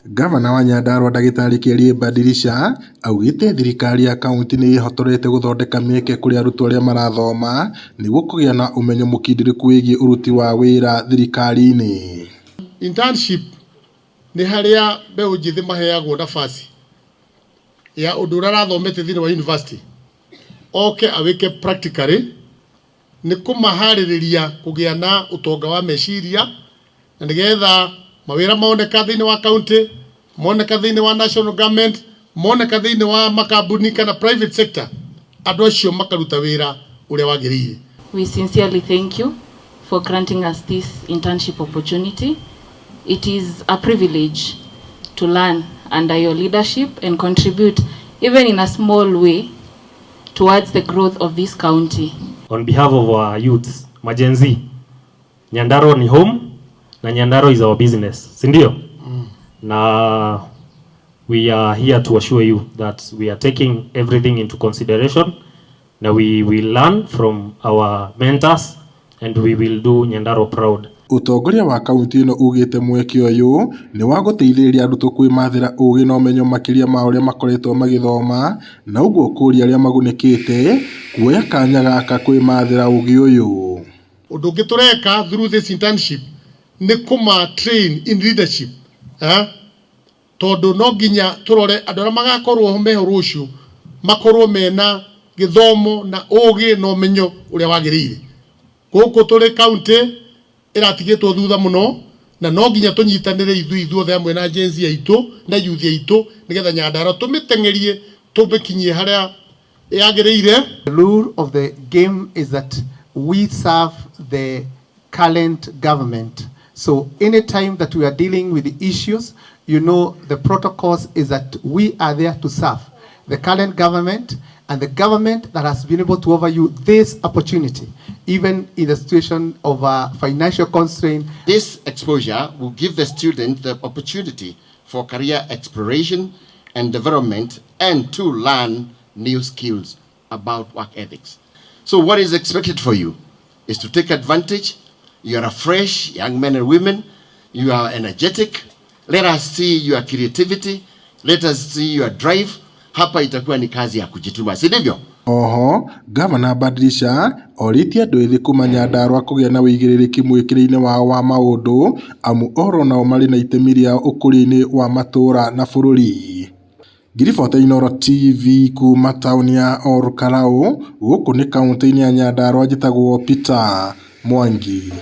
Gavana wa Nyandarua ndagĩtarĩ Kĩarie Badilisha augĩte thirikari ya kauntĩ nĩĩhotorete gũthondeka mĩeke kũrĩ arutwo arĩa marathoma nĩguo kũgĩa na ũmenyo mũkindĩrĩku wĩgiĩ ũruti wa wĩra thirikari-inĩ. Internship nĩ harĩa mbeũ njĩthĩ maheagwo nafasi ya ũndũ ũrĩa arathomete thĩinĩ wa university oke awĩke practically, nĩ kũmaharĩrĩria kũgĩa na ũtonga wa meciria na nĩgetha mawĩra moneka thĩinĩ wa county, moneka thĩinĩ wa national government, moneka thĩinĩ wa makambuni kana private sector, andũ acio makaruta wĩra ũrĩa wagĩrĩire. We sincerely thank you for granting us this internship opportunity. It is a privilege to learn under your leadership and contribute, even in a small way, towards the growth of this county. On behalf of our youths, maGen Z, Nyandarua ni home na Nyandarua is our business, si ndio? Na we are here to assure you that we are taking everything into consideration na we will learn from our mentors and we will do Nyandarua proud. Ũtongoria wa kaunti ĩno ugĩte mweke ũyũ nĩ wa gũteithĩrĩria arutwo kwĩmathĩra ũgĩ na ũmenyo makĩria ma ũrĩa makoretwo magĩthoma na ũguo kũria arĩa magunĩkĩte kuoya kanya gaka kwĩmathĩra ũgĩ ũyũ. Ũndũ ũngĩ tũreka through this internship nĩ kũma train in leadership, eh? Tondũ no nginya tũrore andũ arĩa magakorwo meho rũciũ makorwo mena gĩthomo na ũgĩ na ũmenyo ũrĩa wagĩrĩire. Gũkũ tũrĩ county ĩratigĩtwo thutha mũno na no nginya tũnyitanĩre ithuĩ ithuothe hamwe na Gen Z aitũ na youth aitũ nĩgetha Nyandarua tũmĩteng'erie tũmĩkinyie harĩa yagĩrĩire. The rule of the game is that we serve the current government. So anytime that we are dealing with the issues, the protocols is that we are there to serve the current government and the government that has been able to offer you this opportunity, even in the situation of a financial constraint. This exposure will give the student the opportunity for career exploration and development and to learn new skills about work ethics. So what is expected for you is to take advantage. You are a fresh young men and women. You are energetic. Let us see your creativity. Let us see your drive. Hapa itakuwa ni kazi ya kujituma, si ndivyo? Oho, Gavana Badilisha orĩtie andũ ethĩ kuma Nyandarua kũgĩa na ũigĩrĩrĩki mwĩkĩre-inĩ wao wa maũndũ amu oro nao marĩ na itemi rĩao ũkũria-inĩ wa matũra na bũrũri. Ngiribota Inooro TV kuma taũni ya Ol Kalou gũkũ nĩ kauntĩ-inĩ ya Nyandarua, njĩtagwo Peter Mwangi.